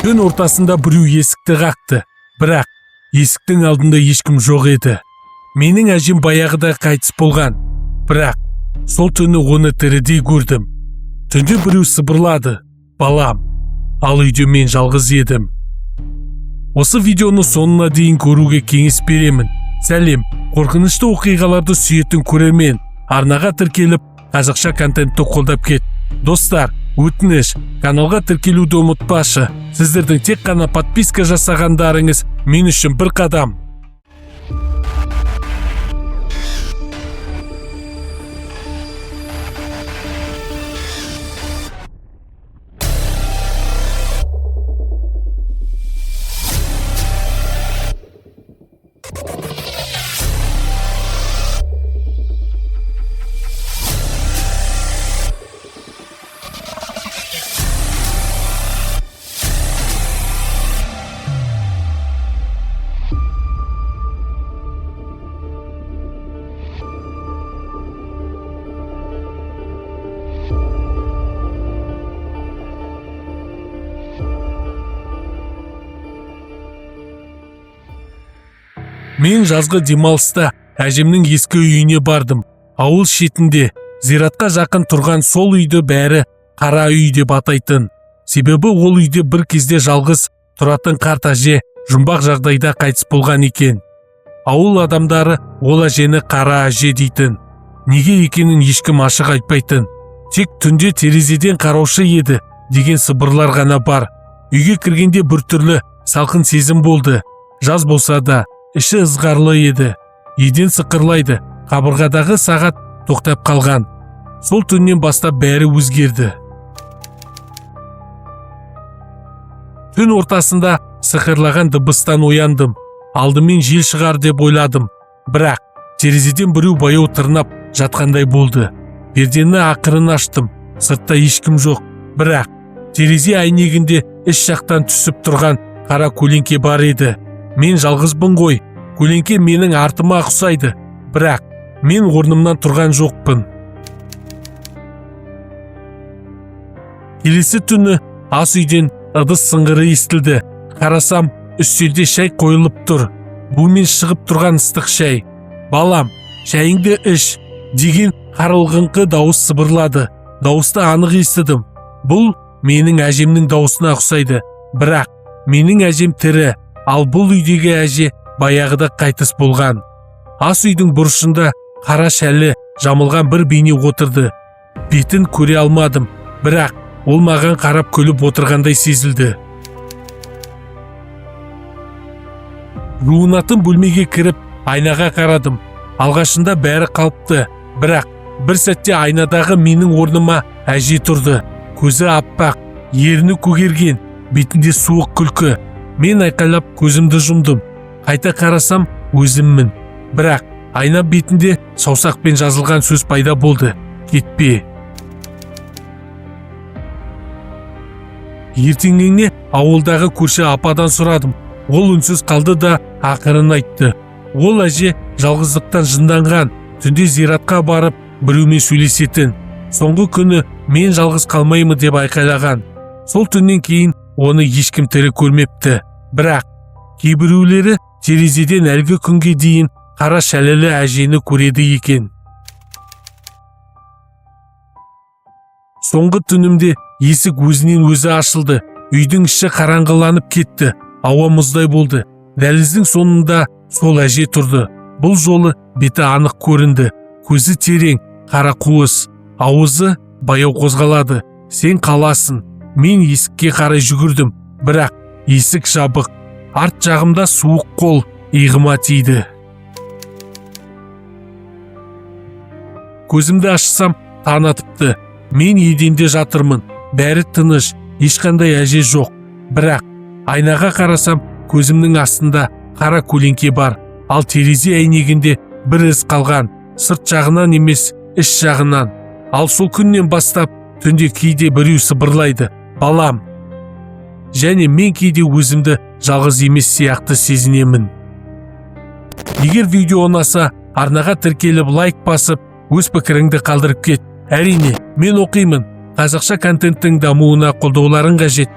Түн ортасында біреу есікті қақты, бірақ есіктің алдында ешкім жоқ еді. Менің әжем баяғыда қайтыс болған, бірақ сол түні оны тірідей көрдім. Түнде біреу сыбырлады: «Балам», ал үйде мен жалғыз едім. Осы видеоны соңына дейін көруге кеңес беремін. Сәлем, қорқынышты оқиғаларды сүйетін көрермен, арнаға тіркеліп, қазақша контентті қолдап кет. Достар, өтініш, каналға тіркелуді ұмытпашы. Сіздердің тек қана подписка жасағандарыңыз мен үшін бір қадам. Мен жазғы демалыста әжемнің ескі үйіне бардым. Ауыл шетінде, зиратқа жақын тұрған сол үйді бәрі қара үй деп атайтын. Себебі ол үйде бір кезде жалғыз тұратын қарт әже жұмбақ жағдайда қайтыс болған екен. Ауыл адамдары ол әжені қара әже дейтін. Неге екенін ешкім ашық айтпайтын. Тек түнде терезеден қараушы еді деген сыбырлар ғана бар. Үйге кіргенде біртүрлі салқын сезім болды. Жаз болса да, іші ызғарлы еді. Еден сықырлайды, қабырғадағы сағат тоқтап қалған. Сол түннен бастап бәрі өзгерді. Түн ортасында сықырлаған дыбыстан ояндым. Алдымен жел шығар деп ойладым. Бірақ терезеден біреу баяу тырнап жатқандай болды. Пердені ақырын аштым. Сыртта ешкім жоқ. Бірақ терезе әйнегінде іш жақтан түсіп тұрған қара көлеңке бар еді. Мен жалғызбын ғой. Көлеңке менің артыма ұқсайды. Бірақ мен орнымнан тұрған жоқпын. Келесі түні ас үйден ыдыс сыңғыры естілді. Қарасам, үстелде шай қойылып тұр. Бумен шығып тұрған ыстық шай. «Балам, шайыңды іш», деген қарылғыңқы дауыс сыбырлады. Дауысты анық естідім. Бұл менің әжемнің дауысына ұқсайды. Бірақ менің әжем тірі, ал бұл үйдегі әже баяғыда қайтыс болған. Ас үйдің бұрышында қара шәлі жамылған бір бейне отырды. Бетін көре алмадым, бірақ ол маған қарап күліп отырғандай сезілді. Жуынатын бөлмеге кіріп, айнаға қарадым. Алғашында бәрі қалыпты, бірақ бір сәтте айнадағы менің орныма әже тұрды. Көзі аппақ, ерні көгерген, бетінде суық күлкі. Мен айқайлап көзімді жұмдым. Қайта қарасам, өзіммін. Бірақ айна бетінде саусақпен жазылған сөз пайда болды: «Кетпе». Ертеңіне ауылдағы көрші ападан сұрадым. Ол үнсіз қалды да ақырын айтты: ол әже жалғыздықтан жынданған, түнде зиратқа барып біреумен сөйлесетін. Соңғы күні «мен жалғыз қалмаймын» деп айқайлаған. Сол түннен кейін оны ешкім тірі көрмепті. Бірақ кейбіреулері терезеден әлгі күнге дейін қара шәлілі әжені көреді екен. Соңғы түнімде есік өзінен өзі ашылды. Үйдің іші қараңғыланып кетті, ауа мұздай болды. Дәліздің соңында сол әже тұрды. Бұл жолы беті анық көрінді. Көзі терең, қара қуыс, ауызы баяу қозғалады. «Сен қаласың». Мен есікке қарай жүгірдім, бірақ есік жабық. Арт жағымда суық қол иығыма тиді. Көзімді ашсам, таң атыпты. Мен еденде жатырмын. Бәрі тыныш, ешқандай әже жоқ. Бірақ айнаға қарасам, көзімнің астында қара көлеңке бар. Ал терезе әйнегінде бір із қалған, сырт жағынан емес, іш жағынан. Ал сол күннен бастап түнде кейде біреу сыбырлайды: «Балам». Және мен кейде өзімді жалғыз емес сияқты сезінемін. Егер видео ұнаса, арнаға тіркеліп, лайк басып, өз пікіріңді қалдырып кет. Әрине, мен оқимын. Қазақша контенттің дамуына қолдауларың қажет.